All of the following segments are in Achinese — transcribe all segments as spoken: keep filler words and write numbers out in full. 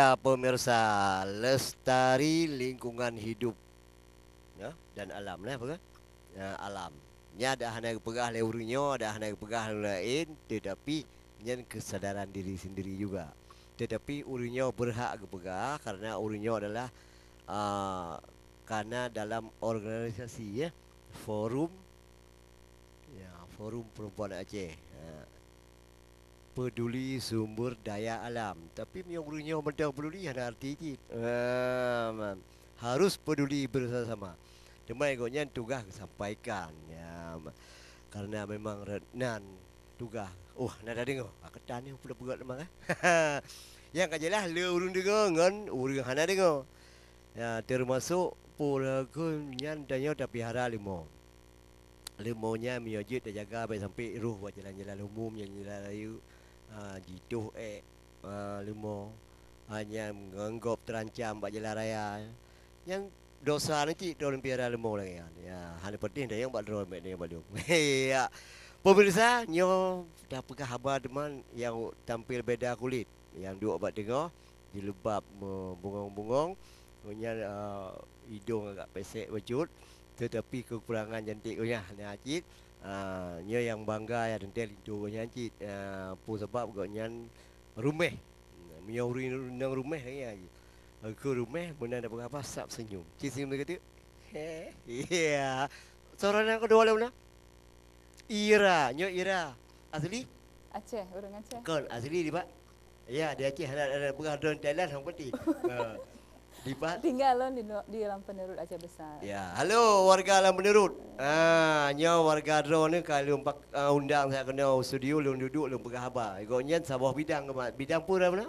Ya, pemirsa, lestari lingkungan hidup, ya, dan alam, nah, apa ke? Ya, alam. Nya dak hana geupeugah lé ureuëng nyoe, dak hana geupeugah lé ureuëng laén, tetapi nyan kesadaran diri sendiri juga. Tetapi ureuëng nyoe berhak geupeugah karena ureuëng nyoe adalah, ah, karena dalam organisasi, ya, forum, ya, forum perempuan Aceh. Ha. Peduli sumber daya alam. Tapi meunyoe ureuëng nyoe mantong peduli, hana arti cit. Ehm, harus peduli bersama-sama. Teuma gobnyan tugaih geusampaikan. Ya, ma-, karena memang re-, nan tugaih. Oh, na tadeungoe. Ah, keutan ni peue peugah teuma, eh? Nyang ka jeulaih le ureuëng deungoe ngon ureuëng hana deungoe. Ya, termasuk peue nyan tanyoe tapiara leumo. Leumo nyan meunyoe jeuet tajaga, bèk sampai roh bak jalan-jalan umum, jalan-jalan rayeuk, ah, jitoh ék, ah, leumo. Ah, nyan ngon gob terancam bak jalan raya. Nyan dosa nyan cit droe piara leumo lagèe nyan. Ya, hana peunteng dayong bak droe, mek dayong bak lôn. Ya. Pemirsa, nyoe tapeugah haba teuma nyang tampil beda kulit, nyang duek bak teungoh, jilbab meubungong-bungong, nyan, ah, idong agak pesek bacut. Tetapi kekurangan jantik gobnyan na cit, ah, nyoe nyang bangga ya teuntèe linto gobnyan cit, ah, peue sabab gobnyan ruméh. Meunyoe ureuëng inong ruméh lagèe nyan cit. Aku ruméh meunan dak peugah apa sab senyum. Cit senyum teuka teuk. He, iya. Seurang nyang keudua lom na. Ira, nyoe Ira. Asli? Aceh, ureuëng Aceh. Kon asli di Pak? Ya, di Aceh, hana, hana peugah droe Thailand, hong pati. Ha. Di Pak? Tinggal lom di, di dalam Penerut Aceh Besar. Ya, halo warga Alam Penerut. Ah, nyoe warga droe ni ka lôn pak, ah, undang siat keunoe studio, lôn duduek, lôn peugah haba. Gobnyan saboh bidang keumat. Bidang peue dah beuna?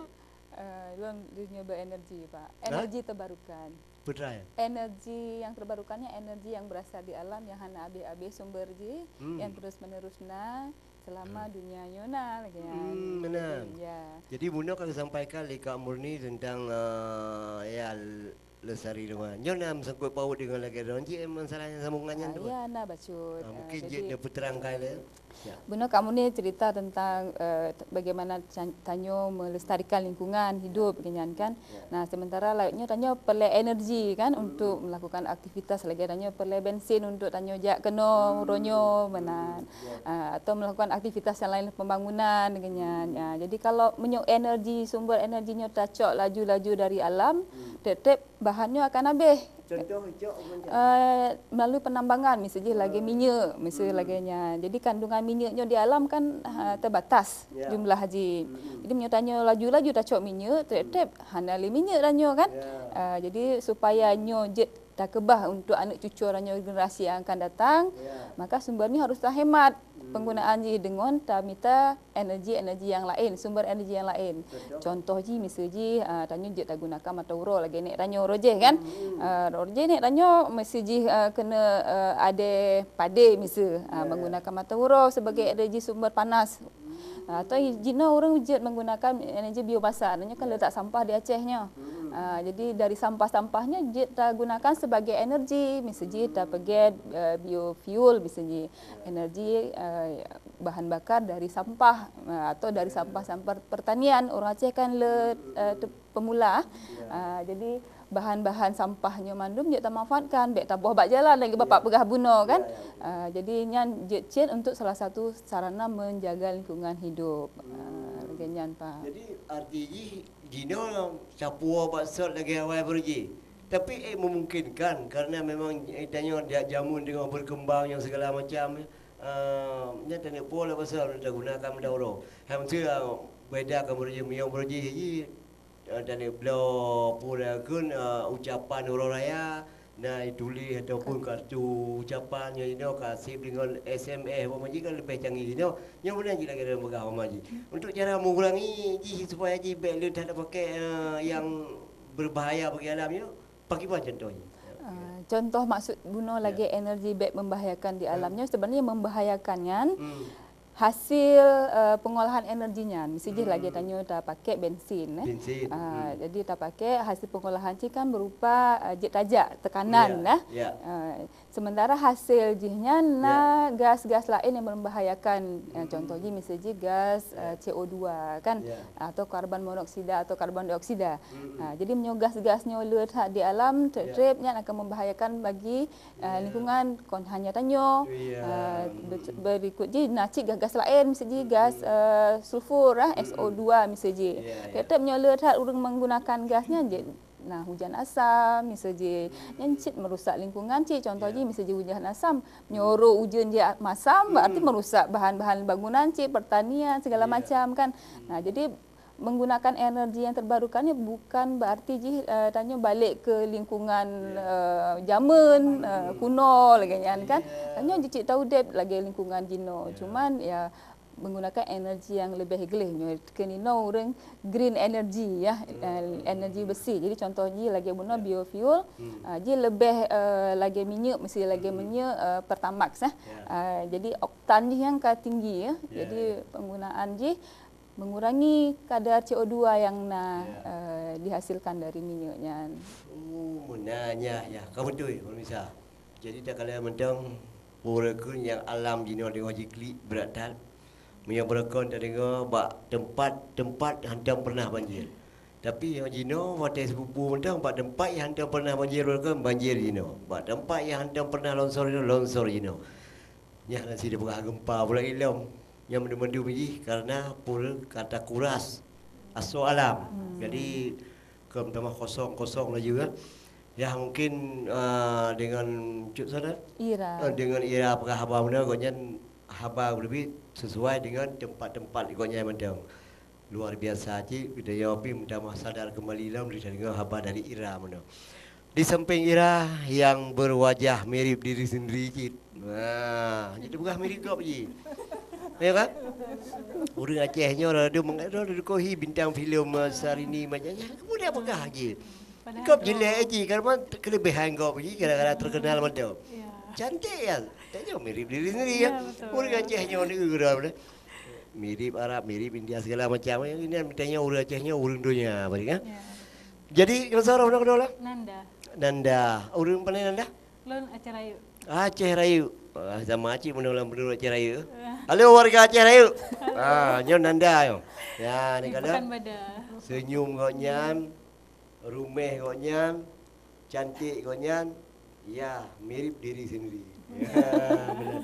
Eh, lôn dunia berenergi, Pak. Ha? Energi terbarukan. Peue treuk? Energi yang terbarukannya energi yang berasal di alam yang hana habéh-habéh sumber jih, Hmm. yang terus-menerus na selama Hmm. dunia nyoe na lagèe nyan. Hmm, meunan. Ya. Jadi, bunoe ka geusampaikan lé Kak Murni tentang, eh, ya, l-, lestari lingkungan. Nyoe na meusangkut paut deungon lagèe droe cit, eh, masalah nyang sambungan nyan Ah, tu. Ya, na bacut. Ah, Ah, mungkin jadi jeuet neupeuterangkan lé. Ya. Bunoe Kak Murni cerita tentang, eh, t-, bagaimana can-, tanyoe melestarikan lingkungan hidup, lagèe nyan kan. Ya. Nah, sementara laén nyoe tanyoe peureulèe energi kan Hmm. untuk melakukan aktivitas lagèe tanyoe peureulèe bensin untuk tanyoe jak keunoe, Hmm. uroe nyoe, meunan. Hmm. Ya. Ah, atau melakukan aktivitas yang lain, pembangunan, lagèe nyan. Hmm. Ya, jadi kalau meunyoe energi, sumber energi nyoe tacok laju-laju dari alam, Hmm. tep-tep bahan nyoe akan habéh. Contoh, icok macam? Eh, melalui penambangan, miseujih lagèe Ah. minyeuk, miseujih Hmm. lagèe nyan. Jadi, kandungan minyeuk nyoe di alam kan, ha, terbatas Ya. jumlah jih. Hmm. Jadi, meunyoe tanyoe laju-laju tacok minyeuk, trép-trép hana lé minyeuk tanyoe kan. Ya. Ah, jadi, supaya nyoe jeuet takeubah untuk aneuk cucu tanyoe generasi yang akan datang, Ya. maka sumber nyoe harus tahemat Hmm. penggunaan jih deungon tamita energi-energi nyang laén, sumber energi nyang laén. Betul. Contoh jih, miseujih, ah, tanyoe jeuet tagunakan mata uroe lagèe nèk tanyoe uroe jih kan. Hmm. Ah, uroe jih nèk tanyoe miseujih, ah, keuneuk, ah, adèe padé miseue, ah, Ya. menggunakan mata uroe sebagai Hmm. energi sumber panas. Hmm. Ah, atau jinoe ureueng jeuet menggunakan energi biomasa, tanyoe kan Ya. letak sampah di Aceh nyoe. Hmm. Ah, jadi dari sampah-sampah nyoe jeuet tagunakan sebagai energi, miseujih Hmm. tapeugèt, ah, biofuel miseujih. Ya. Energi, ah, bahan bakar dari sampah, ah, atau dari Ya. sampah-sampah pertanian. Ureueng Aceh kan le, Hmm. eh, tu pemula. Ya. Ah, jadi bahan-bahan sampah nyoe mandum jeuet tamanfaatkan, bèk taboh bak jalan lagèe Ya. Bapak peugah bunoe kan. Ya, ya, betul. Ah, jadi nyan jeuet cit untuk salah satu sarana menjaga lingkungan hidup. Ah, Hmm. lagèe nyan, Pak. Jadi arti jih jinoe sapuwoe bak sot lagèe awai baroe jih. Tapi, eh, memungkinkan karena memang, eh, tanyoe jak jameun teungoh berkembang nyang segala macam. Ah, nyan tanyoe po lah pasal tagunakan mata uroe. Hai meuseu, ah, beda ka baroe jih, meunyoe baroe jih, jih, ah, tanyoe bloe, peue kheun, ah, ucapan uroe raya, na tuléh ataupun Ka- kartu ucapan, nyoe inoe ka sip deungon S M S, umpama jih kan leubeh canggih inoe. Nyoe meunan jih lagèe lôn peugah umpama jih. Untuk cara mengurangi jih supaya jih bèk le that tapakè, ah, nyang berbahaya bagi alam nyoe, Pakriban contoh jih? Ah, contoh maksud bunoe Ya. lagèe energi bèk membahayakan di Ya. alam nyoe, sebenarnya membahayakan nyan Hmm. hasil, eh, pengolahan energi nyan, mesti jih lagi tanyoe tapakai bensin, eh. Bensin, Ah, hmm. Jadi tapakai hasil pengolahan cit kan berupa, eh, jeuet tajak tekanan, Ya, ya. Eh, sementara hasil jih nyan na Ya. gas-gas lain yang membahayakan. Eh, Hmm. Contoh jih mesti jih gas, Ya. eh, C O dua kan, Ya. atau karbon monoksida atau karbon dioksida. Hmm. Ah, jadi meunyoe gas-gas nyoe le that di alam, Ya. treb-treb nyan akan membahayakan bagi Ah, Ya. lingkungan kon hanya tanyoe. Ya. Ah, be-, berikut jih na cit gas-gas lain, mesti jih gas, Hmm. eh, sulfur, ah, Hmm. S O dua mesti jih. Ya, ya. Tetap nyoe le that ureuëng menggunakan gas nyan jih. Nah, hujan asam mesti jih. Nyan cit merusak lingkungan cit. Contoh Ya. jih mesti jih hujan asam. Nyoe ujeuen jih masam, berarti Hmm. merusak bahan-bahan bangunan cit, pertanian, segala Ya. macam kan. Hmm. Nah, jadi menggunakan energi yang terbarukan ni bukan berarti jih, eh, tanyoe balik ke lingkungan, Ya. eh, jameun, eh, Hmm. kuno lagèe nyan kan. Ya. Tanyoe jicipta udép lagèe lingkungan jinoe. Ya. Cuman ya menggunakan energi yang lebih gleh nyoe keunoe ureuëng green energy ya, Hmm. eh, energi bersih. Jadi contoh jih lagèe bunoe Ya. biofuel, Hmm. ah, jih lebih, eh, lagèe minyeuk, mesti lagèe Hmm. minyeuk, eh, Pertamax ya. Ya. Ah, jadi oktan jih yang ka tinggi ya. Ya, Jadi ya. penggunaan jih mengurangi kadar C O dua yang na, Ya. eh, dihasilkan dari minyeuk nyan. Oh, meunan ya, ya. Ka beutôi, pemirsa. Jadi takalon mantong, peue keuh nyang alam jinoe deungoe jiklik brat that. Meunyoe beureukan tadeungoe bak teumpat-teumpat hantom pernah banjir. Tapi nyang jinoe watèe sipupu mantong bak teumpat nyang hantom pernah banjir beureukan banjir jinoe. Bak teumpat nyang hantom pernah lonsor jinoe, lonsor jinoe. Nyan hana sida peugah gempa pula ilom. Nyan mandum-mandum jih karena pura kata kuras asoe alam. Hmm. Jadi, keu meutamah kosong-kosong laju, ya. Ya, mungkin, ah, dengan Cut Sadat? Ira. Ah, dengan Ira peugah haba meunan, gobnyan haba leubeh sesuai dengan tempat-tempat gobnyan mantong. Luar biasa cit, geutanyoe pih meutamah sadar keumbali lom, lheueh tadeungoe haba dari Ira meunoe. Di samping Ira yang berwajah mirip diri sendiri cit. Nah, jadi peugah mirip gob jih. Ya kan? Ureueng Aceh nyoe rada meng-, rada dikohi bintang filem, eh, Syahrini macam nyan. Kamu dah peugah jih. Padahal gob tu jelek jih, karena kelebihan gob jih gara-gara terkenal mantap. Ya. Cantik ya. Tanyoe mirip diri sendiri ya. Ya, betul. Ureueng Aceh nyoe ni geura. Mirip Arab, mirip India, segala macam. Yang ini tanyoe ureueng Aceh nyoe ureueng donya, bari kan? Ya. Jadi, ngon soe droe meunan keudroe lah? Nanda. Nanda. Ureueng pane Nanda? Lôn Aceh Rayeuk. Aceh Rayeuk. Ah, sama cit meunan lam penduduk Aceh Rayeuk. Ah. Halo warga Aceh Rayeuk. Ah, nyoe Nanda nyoe. Ya, ni Di kada. Pekanbadak. Senyum gobnyan, rumeh gobnyan, cantik gobnyan, ya, mirip diri sendiri. Ya, benar.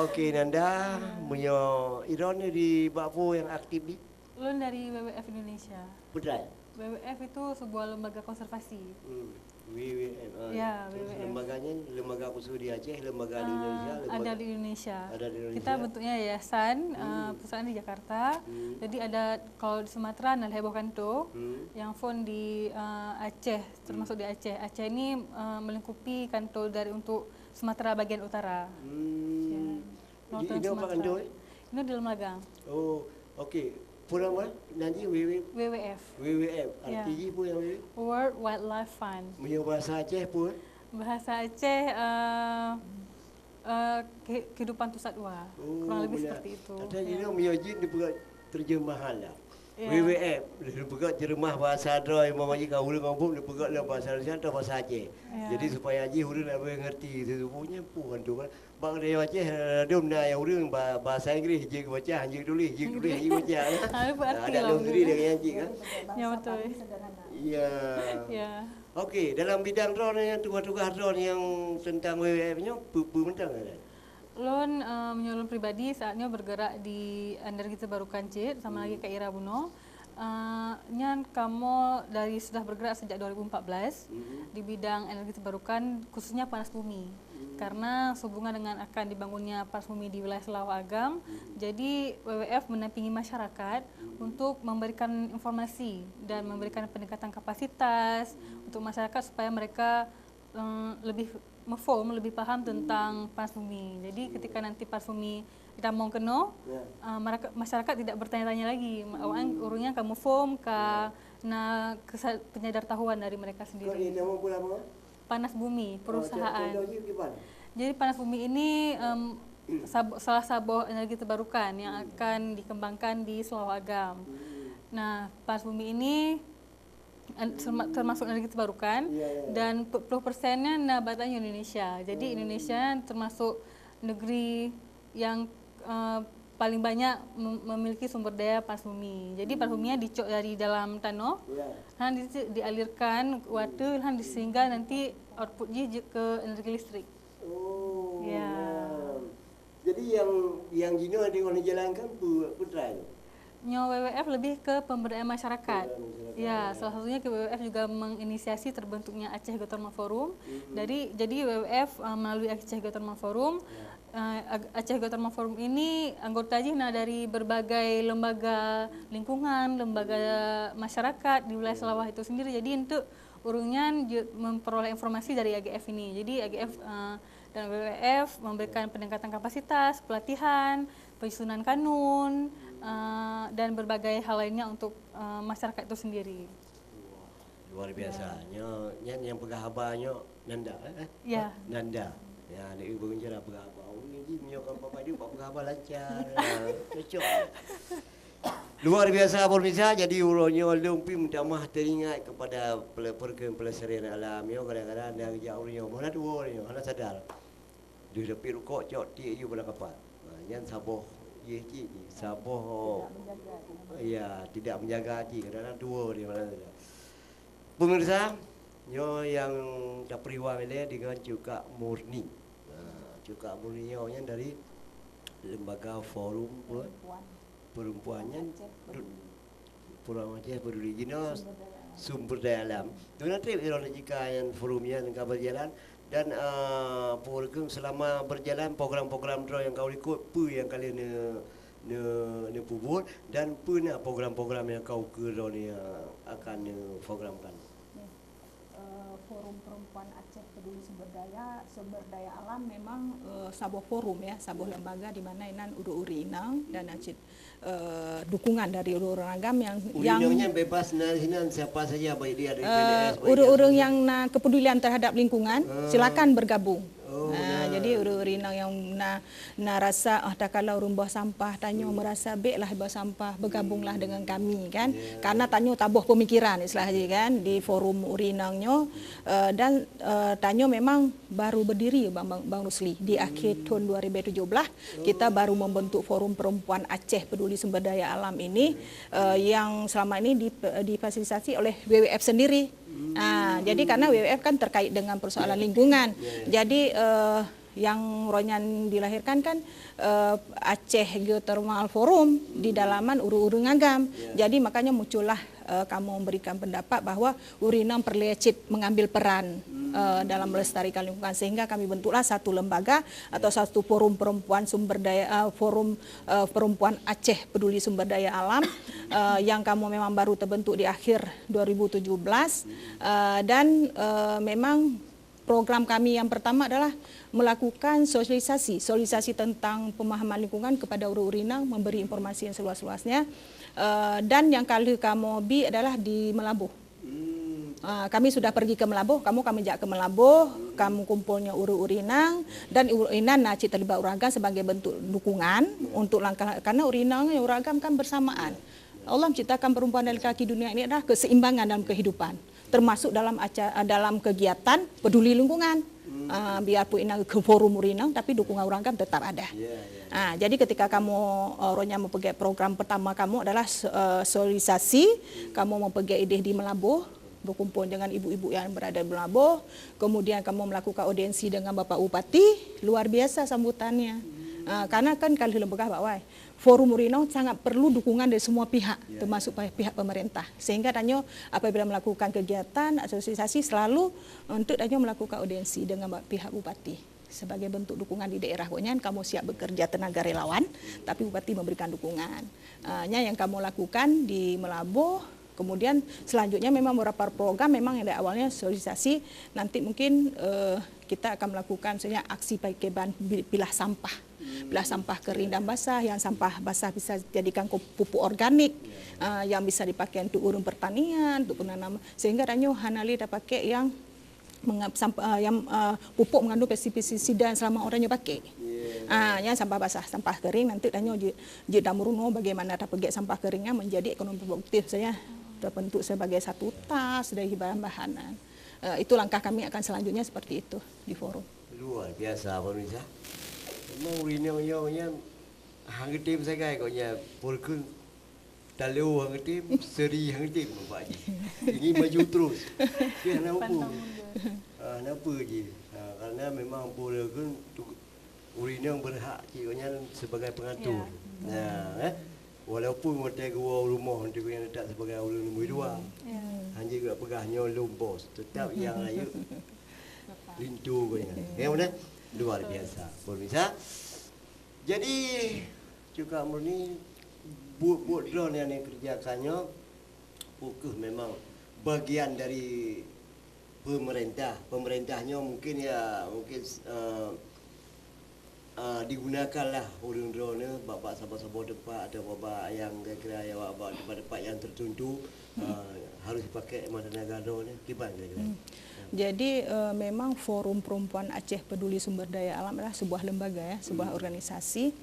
Okey, Nanda, meunyoe Iron ni di bak peue nyang aktif di? Lôn dari W W F Indonesia. Betul. W W F itu sebuah lembaga konservasi. Hmm. W W F. Ah, Ya, terus W W F. Lembaganya, lembaga khusus di Aceh, lembaga di Ah, Indonesia, lembaga ada di Indonesia. Ada di Indonesia. Kita bentuknya yayasan, Hmm. ah, perusahaan di Jakarta. Hmm. Jadi ada, kalau di Sumatera, ada lhèe boh kanto. Hmm. Yang phôn di, ah, Aceh, termasuk Hmm. di Aceh. Aceh ini, ah, melingkupi kanto dari untuk Sumatera bagian utara. Hmm. Ya. Di Northern Indo Sumatera. Pak Ando, eh? Ini di Lembagang. Oh, okey. Peue nama? Nanti W W W W F. W W F. Ya. Arti jih peue nyang W W F? World Wildlife Fund. Meunyoe bahasa Aceh peue? Bahasa Aceh, eh, eh, ke-, kehidupan tu satwa. Oh, kurang lebih benar. Seperti itu. Ada Ya. juga meunyoe jih dipeugah terjemahan lah. Ya. W W F, dipeugah terjemah bahasa droe, umpama jih ka ureueng kampung dipeugah dalam bahasa Indonesia atau bahasa Aceh. Ya. Jadi supaya jih ureueng nak boleh ngerti, sesungguhnya peue kan tu kan. Bak di Aceh, eh, dum na nyang ureueng ba-, bahasa Inggris, jeuet baca, jeuet tuléh, jeuet tuléh, jeuet baca. Ah, berarti Ada lah. Dong sendiri dengan yang cik, kan? Ya, betul. Ya. Ya. Okey, dalam bidang droeneuh nyang tugaih-tugaih droeneuh nyang teuntang W W F nyoe, peue-peue mantong, kan? Lôn, eh, meunyoe lôn pribadi, saat nyoe bergerak di energi terbarukan cit, sama Hmm. lagi Kak Ira bunoe. Ah, nyan kamoe dari sudah bergerak sejak dua ribu empat belas Mhm. di bidang energi terbarukan, khususnya panas bumi. Mhm. Karena sehubungan dengan akan dibangunnya panas bumi di wilayah Seulawah Agam, Mhm. jadi W W F mendampingi masyarakat Mhm. untuk memberikan informasi dan Mhm. memberikan peningkatan kapasitas Mhm. untuk masyarakat supaya mereka, eh, lebih meuphom, lebih paham tentang panas bumi. Jadi, ketika nanti panas bumi ditamong keunoe, Ya. ah, maraka-, masyarakat tidak bertanya-tanya lagi. Ma-, awaknyan ureueng nyan ka meuphom, ka na kesa-, penyadartahuan dari mereka sendiri. Kok ditamong peue nama? Panas bumi, Oh, perusahaan. Contoh jih kiban? Jadi, panas bumi ini, em, sab- salah saboh energi terbarukan yang akan dikembangkan di Seulawah Agam. Nah, panas bumi ini en- terma- termasuk energi terbarukan dan puluh persennya na bak tanyoe Indonesia. Jadi Indonesia termasuk negeri yang eh, paling banyak mem- memiliki sumber daya panas bumi. Jadi panas bumi dicok dari dalam tanoh, han di- dialirkan water, han sehingga nanti output jih je- ke energi listrik. Oh. Ya. Jadi yang yang jinoe di ureuëng jalankan pu- putra tu. Nyoe W W F lebih ke pemberdayaan masyarakat. Pemberdayaan masyarakat, Ya, salah satunya ke W W F juga menginisiasi terbentuknya Aceh Geothermal Forum. Jadi jadi W W F uh, melalui Aceh Geothermal Forum, uh, Ag- Aceh Geothermal Forum ini anggota jih na dari berbagai lembaga lingkungan, lembaga masyarakat di wilayah Seulawah itu sendiri. Jadi untuk ureuëng nyan ju- memperoleh informasi dari A G F ini. Jadi A G F uh, dan W W F memberikan peningkatan kapasitas, pelatihan, penyusunan kanun, uh, dan berbagai hal lainnya untuk uh, masyarakat itu sendiri. Luar biasa. Nyo nyan yang peugah haba nyo Nanda eh? Ya. Nanda. Ya, di ibu cara peugah haba. Oh, ni ji nyo kan bapak dia buat peugah haba lancar. Ha, cocok. Luar biasa pemirsa, jadi uroe nyoe lôn pih meutamah teringat kepada pele- program pelestarian alam nyoe kadang-kadang dah jak uroe nyoe, mana dua uroe nyoe, hana sadar. Deuh dapet rukok cok tiek yue pada kapat. Ha, nyan saboh ye cik ni, saboh ya tidak menjaga cik kadang-kadang dua dia mana sadar. Pemirsa, nyoe yang taperiwa ilée dengan Cukak Murni. Ha, Cukak Murni nyoe nyan dari Lembaga Forum Pe- Perempuan nyan Pura Aceh Peduli Jinoe sumber daya alam. Tuna trip irona jika yang forum nyan ka berjalan dan uh, program selama berjalan program-program droe yang kau ikut pe yang kalian ne ne ne pubut dan pe na program-program yang kau ke droe ni uh, akan ne programkan. Eh, Forum Perempuan Aceh Peduli Sumber Daya, Sumber Daya Alam memang eh, saboh forum ya, saboh lembaga di mana inan ureuëng-ureuëng inong dan acit eh, dukungan dari ureuëng-ureuëng agam yang Urinongnya bebas na hinan siapa saja baik dia dari eh, P N S, baik ureuëng-ureuëng dia yang na kepedulian terhadap lingkungan, silakan bergabung. Oh, Nah, jadi ureuëng-ureuëng inong yang na na rasa ah takala ureuëng buah sampah tanyoe merasa bek lah buah sampah bergabunglah dengan kami kan. Karena tanyoe taboh pemikiran istilah je kan di forum ureuëng inong nyoe eh, dan eh, tanyoe memang baru berdiri Bang, Bang, Bang Rusli di akhir tahun dua ribu tujuh belas kita baru membentuk Forum Perempuan Aceh Peduli Sumber Daya Alam ini eh, yang selama ini di, difasilitasi oleh W W F sendiri. Ah, jadi karena W W F kan terkait dengan persoalan lingkungan. Jadi eh, yang uroe nyan dilahirkan kan eh, Aceh Geothermal Forum di dalaman ureuëng-ureuëng agam. Jadi makanya muncullah eh, kamoe memberikan pendapat bahwa ureuëng inong perlu cit mengambil peran eh, dalam melestarikan lingkungan sehingga kami bentuklah satu lembaga atau satu forum perempuan sumber daya eh, forum eh, perempuan Aceh Peduli Sumber Daya Alam eh, yang kamoe memang baru terbentuk di akhir dua ribu tujuh belas eh, dan eh, memang program kami yang pertama adalah melakukan sosialisasi, sosialisasi tentang pemahaman lingkungan kepada ureuëng-ureuëng inong, memberi informasi yang seluas-luasnya. Eh, dan yang ka lheueh kamoe bi adalah di Meulaboh. Ah, kami sudah pergi ke Meulaboh, kamoe kami jak ke Meulaboh, kamoe kumpul nyoe ureuëng-ureuëng inong dan ureuëng inong na cit terlibat ureuëng agam sebagai bentuk dukungan untuk langkah karena ureuëng inong ngon ureuëng agam kan bersamaan. Allah menciptakan perempuan dan lelaki dunia ini adalah keseimbangan dalam kehidupan. Termasuk dalam acara dalam kegiatan peduli lingkungan. Uh, biarpun inong ke forum ureuëng inong tapi dukungan ureuëng agam tetap ada. Uh, jadi ketika kamoe uh, uroe nyan mempeugét program pertama kamoe adalah uh, sosialisasi, kamoe mempeugét idéh di Meulaboh, berkumpul dengan ibu-ibu yang berada di Meulaboh, kemudian kamoe melakukan audiensi dengan Bapak Bupati, luar biasa sambutannya. Uh, karena kan kalau lôn peugah bak wai, Forum ureuëng inong sangat perlu dukungan dari semua pihak, termasuk pihak pemerintah. Sehingga tanyoe apabila melakukan kegiatan, asosiasi selalu untuk tanyoe melakukan audiensi dengan pihak bupati. Sebagai bentuk dukungan di daerah awaknyan, kamoe siap bekerja tenaga relawan, tapi bupati memberikan dukungan. Uh, nyan yang kamoe lakukan di Meulaboh. Kemudian selanjutnya memang beberapa program memang yang dari awalnya sosialisasi, nanti mungkin uh, kita akan melakukan misalnya aksi pakai bahan pilah sampah. Pilah sampah kering dan basah, yang sampah basah bisa jadikan pupuk organik, uh, yang bisa dipakai untuk ureuëng pertanian, untuk penanam, sehingga tanyoe hana lé tapakai yang yang uh, pupuk mengandung pestisida yang selama orang nyoe pakai. Ah, nyan sampah basah, sampah kering nanti tanyoe jeuet, jeuet tameurunoe bagaimana tapeugét sampah kering nyan menjadi ekonomi produktif saja. Terbentuk sebagai satu tas dari bahan-bahan. Eh, itu langkah kami akan selanjutnya seperti itu di forum. Luar biasa, pemirsa. Memang ureueng inong nyoe nyan hang geutem sagai kok nyan, peureukeueng talo hang geutem, seri hang geutem nampak jih. Ini maju terus. Tapi hana apa. Pantang mundur. Ha, hana apa jih. Ha, karena memang peureukeueng tu ureueng inong berhak cit kok nyan sebagai pengatur. Ya. Nah, eh. Walaupun watèe geuwoe u rumoh, nanti gobnyan tetap sebagai ureueng nombor dua. Ya. Hana jeuet peugah nyoe lôn bos, tetap nyang rayeuk linto gobnyan. Ya, betul? Luar biasa, pemirsa. Jadi, Cut Kak Murni, buet-buet droeneuh nyang neukerjakan nyoe, peu kheueh memang bagian dari pemerintah. Pemerintah nyoe mungkin ya, mungkin, eh, eh, digunakanlah ureueng droeneuh bak-bak saboh-saboh teumpat atau bak-bak nyang kira-kira ya bak-bak teumpat-teumpat nyang tertentu, eh, harus dipakai mata tenaga droeneuh. Kiban kira-kira? Hmm. Jadi, eh, memang Forum Perempuan Aceh Peduli Sumber Daya Alam adalah sebuah lembaga, ya, sebuah organisasi,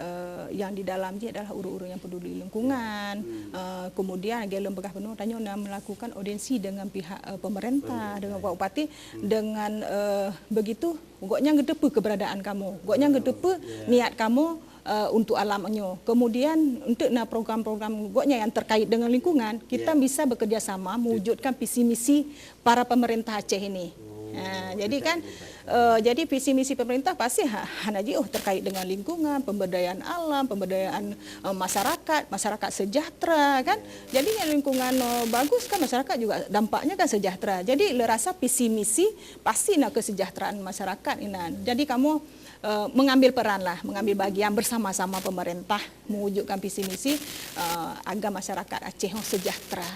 eh, yang di dalam dia adalah ureueng-ureueng yang peduli lingkungan. Eh, kemudian lagèe lôn peugah bunoe, tanyoe na melakukan audiensi dengan pihak, eh, pemerintah, dengan Pak Bupati, dengan, eh, begitu gobnyan geuteupeue keberadaan kamoe. Gobnyan geuteupeue niat kamoe, eh, untuk alam nyoe. Kemudian, untuk na program-program gobnyan yang terkait dengan lingkungan, kita bisa bekerja sama mewujudkan visi misi para pemerintah Aceh ini. Ha, jadi kan, eh, jadi visi misi pemerintah pasti ha-, hana jiôh terkait dengan lingkungan, pemberdayaan alam, pemberdayaan, eh, masyarakat, masyarakat sejahtera kan. Jadi yang lingkungan, eh, bagus kan masyarakat juga dampaknya kan sejahtera. Jadi lôn rasa visi misi pasti na kesejahteraan masyarakat inan. Jadi kamoe, eh, mengambil peran lah, mengambil bagian bersama-sama pemerintah mewujudkan visi misi, eh, agar masyarakat Aceh nyoe sejahtera.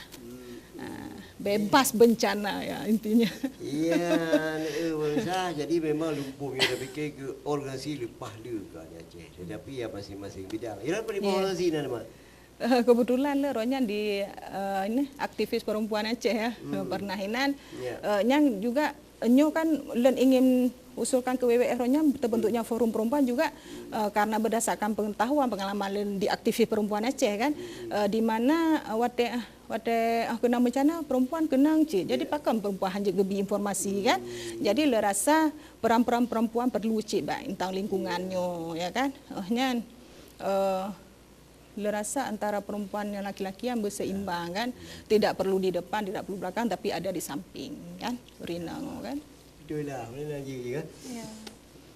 Eh, bebas bencana ya intinya. Iya, eh, pemirsa, jadi memang lumpung yang berpikir ke organisasi lepas le ke Aceh. Tetapi ya masing-masing bidang. Ira apa organisasi nama? Eh, kebetulan le roh nyan di, eh, ini, aktivis perempuan Aceh ya, pernah inan. Ya. Eh, nyang juga, eh, nyoe kan lôn ingin usulkan ke W W F roh nyan terbentuknya forum perempuan juga, eh, karena berdasarkan pengetahuan, pengalaman lôn di aktivis perempuan Aceh kan, eh, di mana, eh, watèe, ah, watèe, ah, kena bencana, perempuan keunong cit. Jadi pakon perempuan hana geubri informasi kan. Jadi lôn rasa peran-peran perempuan perlu cit bak tentang lingkungan nyoe ya kan. Oh nyan, eh, Lôn rasa antara perempuan ngon laki-laki nyan beuseimbang kan. Tidak perlu di depan, tidak perlu belakang, tapi ada di samping kan. Ureueng inong kan. Betul lah, ureueng inong jih kan. Ya.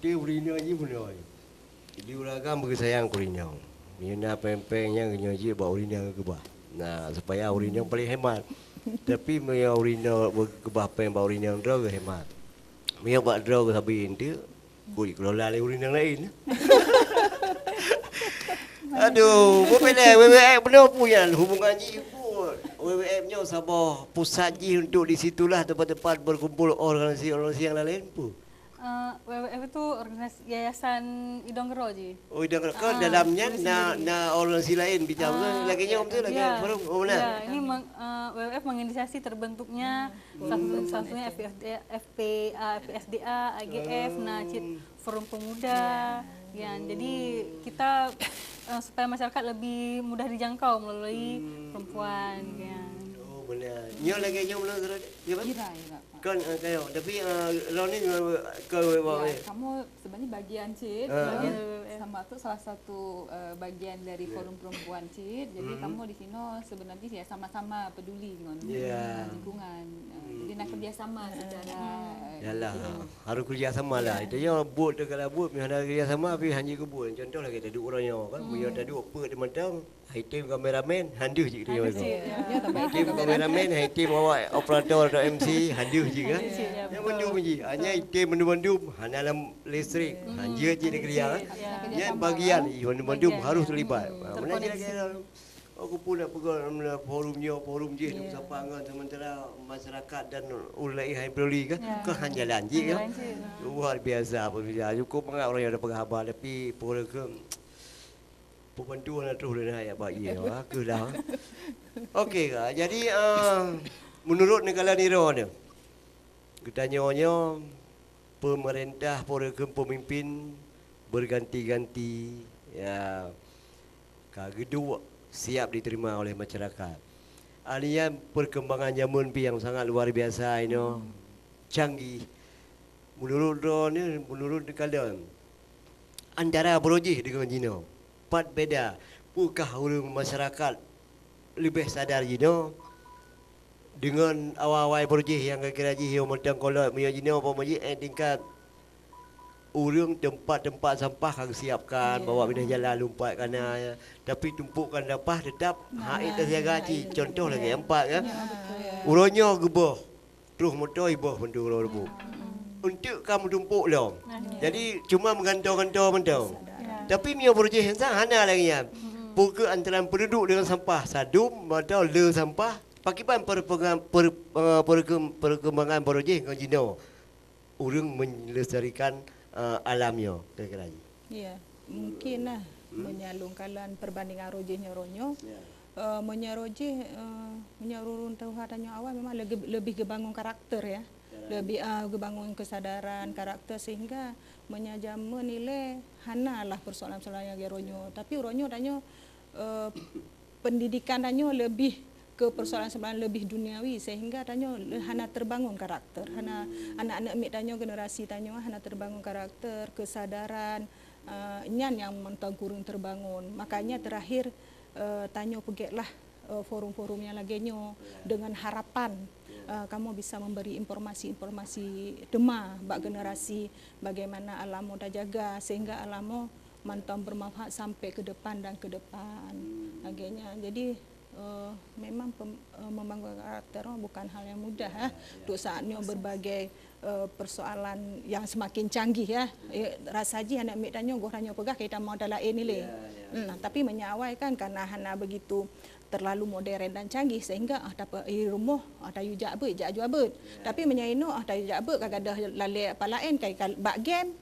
Tapi ureueng inong jih bunoe. Jadi ureueng agam beugeusayang keu ureueng inong. Meunyoe na péng-péng nyan geunyok jih bak ureueng inong geukeubah. Nah, supaya ureueng inong paling hemat. Tapi meunyoe ureueng inong geukeubah péng bak ureueng inong droe geuhemat. Meunyoe bak droe geusabe enteuk, Kok dikelola lé ureueng nyang laén. Aduh, beubeda W W F bunoe peue nyan hubungan jih peue. W W F nyoe saboh pusat jih untuk di situlah tempat-tempat berkumpul organisasi-organisasi nyang laén peue? Eh, W W F itu organisasi Yayasan Idong Gero jih. Oh, Idong Gero. Kan dalam nyan na, na organisasi laén bicara lagèe nyoe betul lagèe forum. Oh, benar. Ya, ini meng-, eh, W W F menginisiasi terbentuknya salah satunya F P F D A, F P S D A, I G F, nah, cit Forum Pemuda. Ya, jadi kita, eh, supaya masyarakat lebih mudah dijangkau melalui perempuan, ya. Oh, benar. Nyoe lagèe nyoe meunan, ya, Pak? Ira, ira, Pak. Kan, eh, kayo. Tapi, eh, Roni, eh, ke, eh, kamu sebenarnya bagian cit, bagian sama tu salah satu, eh, bagian dari forum perempuan cit. Jadi kamu di sini sebenarnya ya sama-sama peduli dengan lingkungan. Eh, jadi nak kerjasama secara, eh, yalah, harus kerjasama lah. Itu yang buat tu kalau buat, mesti ada kerjasama, tapi hanya ke buat. Contoh lagi tadi orang nyawa kan, punya tadi apa teman-teman, item kameramen, handeuh cik tu. Handeuh cik, ya. Item kameramen, item awak operator atau M C, handeuh cik kan. Handeuh cik, ya, betul. Yang mandum cik, hanya item mandum-mandum, hana dalam listrik, hanjeuet cik negeri ya. Ya. Yang bagian, ih, mandum-mandum harus terlibat. Terkoneksi. Mana cik lagi? Aku pun nak pegang dalam forum nyoe, forum jih, untuk sapa ngon sementara masyarakat dan ureueng lain hai peduli kan. Ya. Kan hana jalan cik ya. Hana jalan cik. Luar biasa pemirsa. Cukup mangat orang yang ada pengabar, tapi pura ke Peubantu hana troh lé na jak bak ie, ha, keuh dah. Oke, ka. Jadi, eh, meunurot neugala nirok nyoe, geutanyoe nyoe, peumeurintah, peureukeueng peumimpin, berganti-ganti, ya, ka geuduek siap diterima oleh masyarakat. Anian perkembangan jameun pih nyang sangat luar biasa inoe, canggih. Menurut droeneuh, menurut neukalon, antara barojih deungon jinoe, pat beda? Peukah ureuëng masyarakat leubeh sadar jinoe deungon awai-awai barojih nyang kira-kira jih yoh mantong kolot meunyoe jinoe umpama jih, eh, tingkat ureuëng teumpat-teumpat sampah ka geusiapkan, bawa pinah jalan lumpat kana, tapi tumpukan sampah teutap hana teujaga cit. Contoh lagée empat kan. Uroe nyoe geuboh troh moto iboh meuntu uroe Rabu. Untuk ka meutumpok lom. Jadi cuma meugantoe-gantoe mantong. Tapi meunyoe barojih insan hana lagée nyan. Peu kheueh antara penduduk deungon sampah, sadum atau le sampah, pakriban per-, per-, per-, eh, perkembangan barojih ngon jinoe ureuëng melestarikan, eh, alam nyoe kira-kira jih. Ya, mungkin lah meunyoe lôn kalon perbandingan rojih ngon uroe nyoe. Eh, meunyoe rojih, eh, meunyoe ureuëng tuha tanyoe awai memang lege-, lebih geubangun karakter ya. Lebih, ah, geubangun kesadaran karakter sehingga meunyoe jameun ilée hana lah persoalan-persoalan nyang lagée uroe nyoe. Tapi uroe nyoe tanyoe, eh, pendidikan tanyoe lebih ke persoalan-persoalan lebih duniawi sehingga tanyoe le-, hana terbangun karakter, hana aneuk-aneuk miet tanyoe, generasi tanyoe hana terbangun karakter, kesadaran, eh, nyan nyang mantong kureueng terbangun. Makanya terakhir, eh, tanyoe peugét lah, eh, forum-forum nyang lagée nyoe dengan harapan, eh, kamoe bisa memberi informasi-informasi teuma bak generasi bagaimana alam nyoe tajaga sehingga alam nyoe mantong bermanfaat sampai ke depan dan ke depan. Lagée nyan. Jadi, eh, memang pem-, eh, membangun karakter nyoe bukan hal yang mudah, eh. Untuk saat nyoe berbagai, eh, persoalan yang semakin canggih, ya. Eh, rasa jih aneuk miet tanyoe goh tanyoe peugah ka tamong ata laén ilée. Hmm, tapi meunyoe awai kan karena hana begitu terlalu modern dan canggih sehingga, ah, tape-, di rumoh, ah, tayue jak beuet, jak jual beuet. Tapi meunyoe inoe, ah, tayue jak beuet ka gadôh lalée apa laén, ka, ka bak game,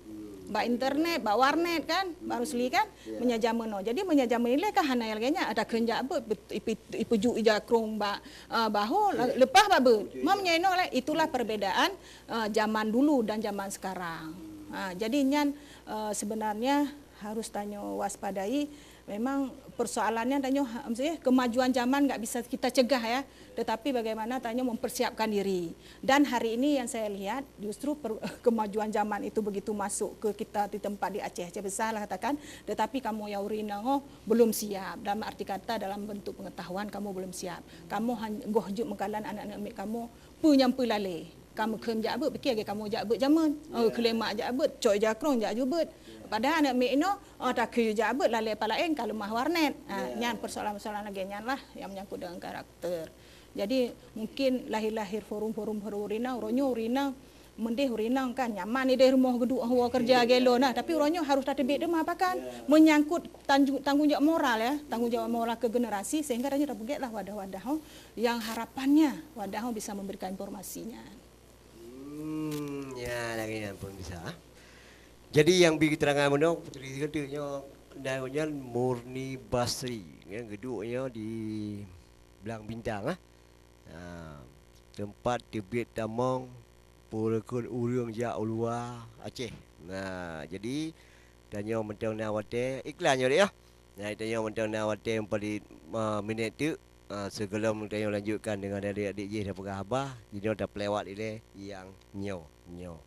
bak internet, bak warnet kan, bak Rusli kan, meunyoe jameun nyoe. Jadi meunyoe jameun ilée kan hana lagée nyan, ada kheun jak beuet, bet-, ipi-, ipujuk ija krong bak, ah, bahu, la-, leupah bak beuet. Meunyoe inoe lé, itulah perbedaan, ah, zaman dulu dan zaman sekarang. Ah, jadi nyan, ah, sebenarnya harus tanyoe waspadai. Memang persoalannya tanyoe ha-, maksudnya kemajuan zaman nggak bisa kita cegah ya, tetapi bagaimana tanyoe mempersiapkan diri. Dan hari ini yang saya lihat justru per-, kemajuan zaman itu begitu masuk ke kita di tempat di Aceh, Aceh besar lah katakan, tetapi kamoe nyang ureueng inong nyoe belum siap dalam arti kata dalam bentuk pengetahuan kamoe belum siap. Kamoe han-, goh jeuet meukalon aneuk-aneuk miet kamoe peue nyang peue lalée. Kamoe kheun jak beuet, piké lagée kamoe jak beuet jameun. Oh, keulemak jak beuet, cok ija krong jak ju beuet. Padahai aneuk miet inoe, oh, takheun jak beuet lalée apa laén ka leumah warnet. Ah, nyan persoalan-persoalan lagée nyan lah yang menyangkut dengan karakter. Jadi mungkin lahir-lahir forum-forum baru ureueng inong, uroe nyoe ureueng inong meudeh ureueng inong kan nyaman ideh rumoh geuduek woe kerja gelo nah, tapi uroe nyoe harus tateubiet teuma pakan menyangkut tanju-, tanggung jawab moral ya, tanggung jawab moral ke generasi sehingga tanyoe tapeugét lah wadah-wadah, oh, yang harapannya wadah, oh, bisa memberikan informasinya. Hmm, ya, lagée nyan pun bisa. Jadi, nyang bi keterangan bunoe, Putri Seukeuti nyoe, dan nyan Murni Basri, ya, geuduek nyoe di Blang Bintang, ah. Ha, teumpat teubiet tamong peue kheun ureueng jak u luwa Aceh. Nah, jadi tanyoe mantong na watée iklan nyoe deh, ya. Nah, tanyoe mantong na watée meupadit, eh, minét teuk. Ah, sigohlom tanyoe lanjutkan deungon adik-adik jih tapeugah haba, jinoe tapeulewat ilée nyang nyoe, nyoe.